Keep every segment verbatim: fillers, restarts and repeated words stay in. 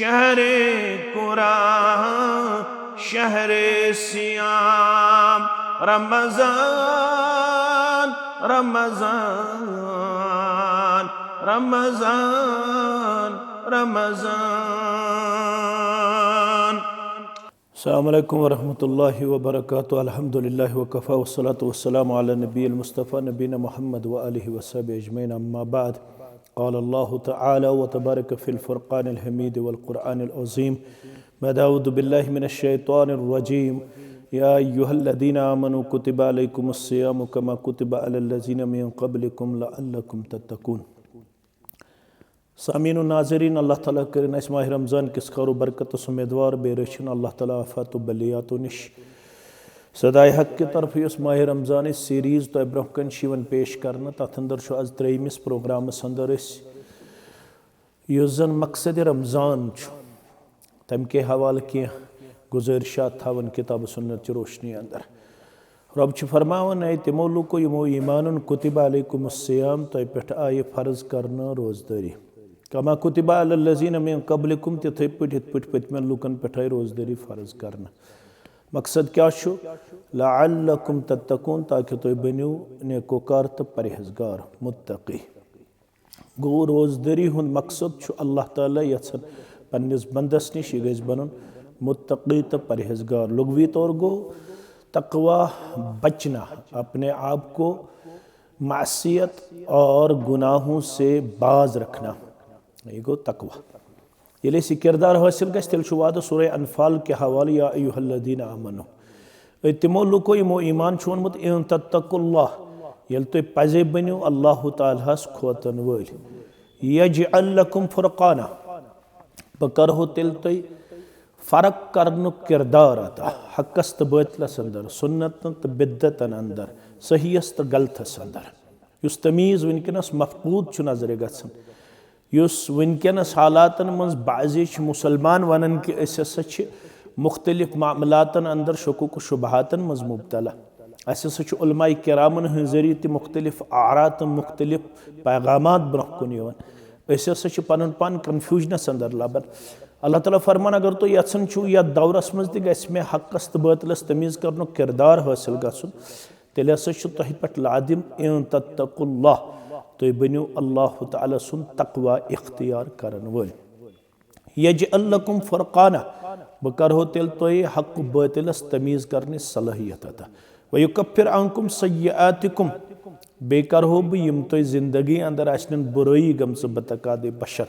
شهر قرآن، شهر صيام، رمضان، رمضان، رمضان، رمضان. السلام عليكم ورحمة الله وبركاته. الحمد لله وكفى، والصلاة والسلام على النبي المصطفى نبينا محمد وآله وصحبه أجمعين. أما بعد، قال الله تعالى وتبارك في الفرقان الحميد والقرآن العظيم بعد أعوذ بالله من الشيطان الرجيم. يا أيها الذين آمنوا كتب عليكم الصيام كما كتب على الذين من قبلكم لعلكم تتقون. سامعین و ناظرین، اللہ تعالیٰ کٔرِن اَسہِ ماہِ رمضان کِس خٲر و برکتس امیدوار، بیٚیہِ رٔچھِن اللہ تعالیٰ آفات و بلیاتو نِش۔ صدائے حق کہِ طرفہٕ یۄس ماہِ رمضانٕچ سیریز تۄہہِ برونٛہہ کنہِ چھِ یِوان پیش کرنہٕ، تتھ اندر چھُ از ترٛیٚیمِس پروگرامس اندر أسۍ، یُس زن مقصد رمضان چھُ، تمہِ کے حوالہٕ کینٛہہ گزٲرشات تھاوان کتاب سنت چہِ روشنی اندر۔ رۄب چھُ فرماوان، اے تِمو لوٗکو یِمو ایمان اوٚن، کتب علیکم الصیام، تۄہہِ پٮ۪ٹھ آیہِ فرض کرنہٕ روزدٲری۔ کما کتب علی الذین من قبلکم، تِتھے پٲٹھۍ یِتھ پٲٹھۍ پٔتمٮ۪ن لوٗکن پٮ۪ٹھ آیہِ روزدٲری فرض کرنہٕ۔ مقصد کیٛاہ چھُ؟ لعلکم تتقون، تاکہِ تُہۍ بٔنِو نیکوکار تہٕ پرہیزگار، متقی۔ گوٚو، روزدٲری ہُنٛد مقصد چھُ اللہ تعالیٰ یژھان پننِس بندس نِش یہِ گژھِ بنُن متقی تہٕ پرہیزگار۔ لغوی طور گوٚو تقوی بچنا، اپنے آپ کو معصیت اور گناہوں سے باز رکھنا، یہِ گوٚو تقوی۔ ییٚلہِ اَسہِ یہِ کردار حٲصِل گژھِ، تیٚلہِ چھُ وعدٕ سورہ انفال کہِ حوالہٕ، یا ایھا الذین آمنو، اے تِمو لوٗکو یِمو ایمان چھُ اوٚنمُت، ان تتقوا اللہ، ییٚلہِ تُہۍ پزے بٔنِو اللہ تعالیٰ ہس کھوژن وٲلۍ، یجعل لکم فرقانا، بہٕ کرہو تیٚلہِ تۄہہِ فرق کرنُک کردار عطا، حقس تہٕ باطلس اندر، سنتن تہٕ بدعتن اندر، صحیحس تہٕ غلطس اندر۔ یُس تمیٖز وٕنکیٚنس مفقود چھُ نظرِ گژھان، یُس وٕنکیٚنس حالاتن منٛز بعضی چھِ مسلمان ونان کہِ أسۍ ہسا چھِ مختلف معاملاتن اندر شکوک و شبہاتن منٛز مبتلا۔ اسہِ ہسا چھُ علماء کرامن ہٕنٛدۍ ذٔریعہٕ تہِ مختلف آرا تہٕ مختلف پیغامات برونٛہہ کُن یِوان۔ أسۍ ہسا چھِ پنُن پان کنفیوجنس اندر لبان۔ اللہ تعالیٰ فرمان، اگر تُہۍ یژھان چھِو یتھ دورس منٛز تہِ گژھِ مےٚ حقس تہٕ باطلس تمیٖز کرنُک کردار حٲصِل گژھُن، تیٚلہِ ہسا چھُ تۄہہِ پٮ۪ٹھ لازم، ان تتقوا اللہ، تُہۍ بٔنِو اللہ تعالیٰ سُنٛد تقوی اختیار کرن وٲلۍ۔ یجعل لکم فرقانا، بہٕ کرہو تیٚلہِ تۄہہِ حق و باطلس تمیٖز کرنٕچ صلٲحیت عطا۔ ویکفر عنکم سیئاتکم، بیٚیہِ کرہو بہٕ یِم تۄہہِ زندگی اندر آسنن بُرٲیی گٔمژٕ بتقاضے بشر،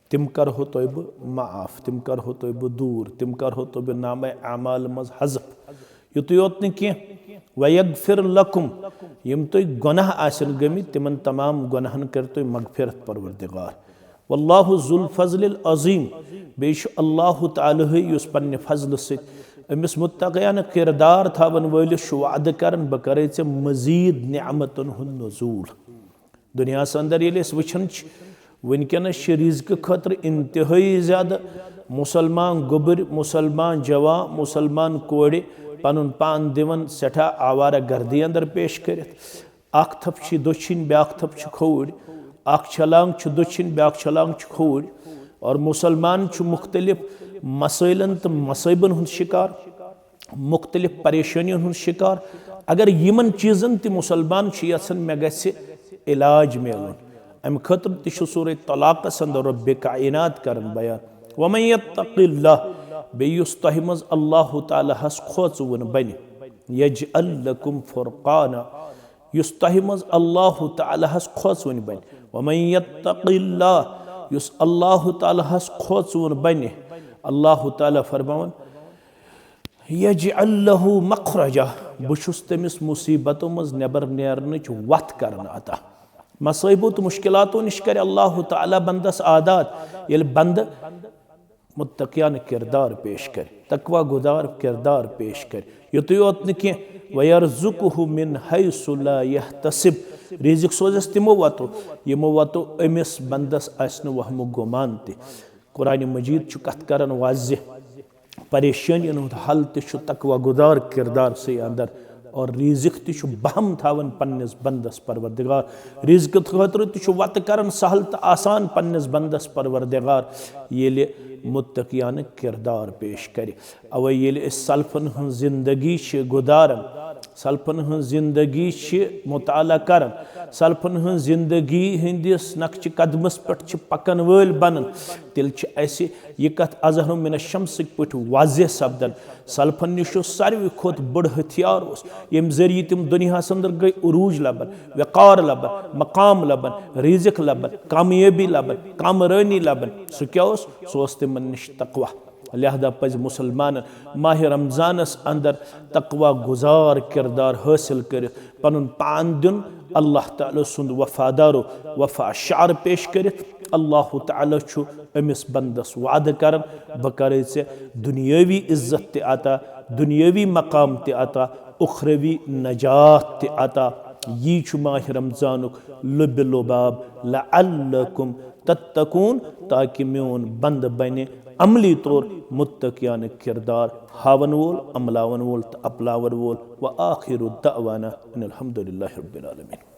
تِم کرہو تۄہہِ بہٕ معاف، تِم کرہو تۄہہِ بہٕ دوٗر، تِم کرہو تۄہہِ بہٕ نامہ اعمال منٛز حذف۔ یُتُے یوت نہٕ کینٛہہ، ویغفر لکم، یِم تۄہہِ گۄناہ آسن گٔمٕتۍ، تِمن تمام گۄناہن کٔرۍ تۄہہِ مغفرت پروردگار۔ واللہ ذو الفضل العظیم، بیٚیہِ چھُ اللہ تعالیٰ ہٕے یُس پننہِ فضلہٕ سۭتۍ أمِس متقیانہٕ کردار تھاوَن وٲلِس چھُ وعدٕ کران، بہٕ کرے ژےٚ مزید نعمتن ہُنٛد نزول۔ دُنیاہَس اندر ییٚلہِ أسۍ وٕچھان چھِ، وٕنکیٚنَس چھِ رزقہٕ خٲطرٕ انتہٲیی زیادٕ مسلمان گوٚبٕرۍ، مسلمان جوان، مسلمان کورِ پنُن پان دِوان سٮ۪ٹھاہ آوارہ گردی اندر پیش کٔرِتھ۔ اکھ تھپھ چھِ دٔچھِنۍ، بیاکھ تھپھ چھِ کھووٕرۍ، اکھ چھلانگ چھِ دٔچھِنۍ، بیاکھ چھلانگ چھِ کھووٕرۍ۔ اور مسلمان چھُ مختلف مسائلن تہٕ مصائبن ہُنٛد شکار، مختلف پریشٲنین ہُنٛد شکار۔ اگر یِمن چیٖزن تہِ مسلمان چھُ یژھان مےٚ گژھِ علاج میلُن، امہِ خٲطرٕ تہِ چھُ سورہ طلاقس اندر رب کائنات کران بیان، ومن یتق اللہ، بیٚیہِ یُس تۄہہِ منٛز اللہ تعالیٰ ہس کھوژوُن بنہِ، یجعل لکم فرقانا، یُس تۄہہِ منٛز اللہ تعالیٰ ہس کھوژوُن بنہِ، ومن یتق اللہ، یُس اللہ تعالیٰ ہس کھوژوُن بنہِ، اللہ تعالیٰ فرماوان، یجعل لہ مخرجا، بہٕ چھُس تٔمِس مصیبتو منٛز نٮ۪بر نیرنٕچ وتھ کران عطا۔ مصٲیبو تہٕ مشکلاتو نِش کرِ اللہ تعالیٰ بندس آزاد، ییٚلہِ بندٕ متقیانہٕ کردار پیش کرِ، تقوی گُزار کردار پیش کرِ۔ یُتُے یوت نہٕ کینٛہہ، ویرزقہ من حیث لا یحتسب، رزق سوزس تِمو وتو، یِمو وتو أمِس بندس آسہِ نہٕ وہمہٕ گُمان تہِ۔ قرآن مجید چھُ کتھ کران واضح، پریشٲنین ہُنٛد حل تہِ چھُ تقوی گُزار کردار سٕے اندر۔ اور رزق تہِ چھُ بہم تھاوان پننِس بندس پروردگار۔ رزقہٕ خٲطرٕ تہِ چھُ وتہٕ کران سہل تہٕ آسان پننِس بندس پروردگار، ییٚلہِ متقیانہٕ کردار پیش کرِ۔ اوے ییٚلہِ أسۍ سلفن ہٕنٛز زندگی چھِ گُزاران، سلفن ہٕنٛز زندگی چھِ مطالعہ کران، سلفن ہٕنٛز زندگی ہٕنٛدِس نقشہِ قدمس پٮ۪ٹھ چھِ پکن وٲلۍ بنان، تیٚلہِ چھِ اسہِ یہِ کتھ اظہر من الشمسٕکۍ پٲٹھۍ واضح سپدان۔ سلفن نِش یُس ساروی کھۄتہٕ بٔڑ ہتھیار اوس، ییٚمہِ ذٔریعہٕ تِم دُنیاہس اندر گٔے عروج لبن، وقار لبن، مقام لبن، رزق لبن، کامیٲبی لبن، کامرٲنی لبن، سُہ کیٛاہ اوس؟ سُہ اوس تِمن نِش تقویٰ۔ لہذا پزِ مسلمانن ماہ رمضانس اندر تقویٰ گزار کردار حٲصِل کٔرِتھ پنُن پان دیُن اللہ تعالیٰ سُنٛد وفادار و وفا شعر پیش کٔرِتھ۔ اللہ تعالیٰ چھُ أمِس بندس وعدٕ کران، بہٕ کرے ژےٚ دُنیٲوی عزت تہِ عطا، دُنیٲوی مقام تہِ عطا، اُخروی نجات تہِ عطا۔ یی چھُ ماہ رمضانُک لُبِ لُباب، لعلکم تتقون، تاکہ میون بندٕ بنہِ عملی طور متقیانہٕ کردار ہاون وول، عملاون وول تہٕ اپلاون وول۔ وآخر دعوانا ان الحمد للہ رب العالمین۔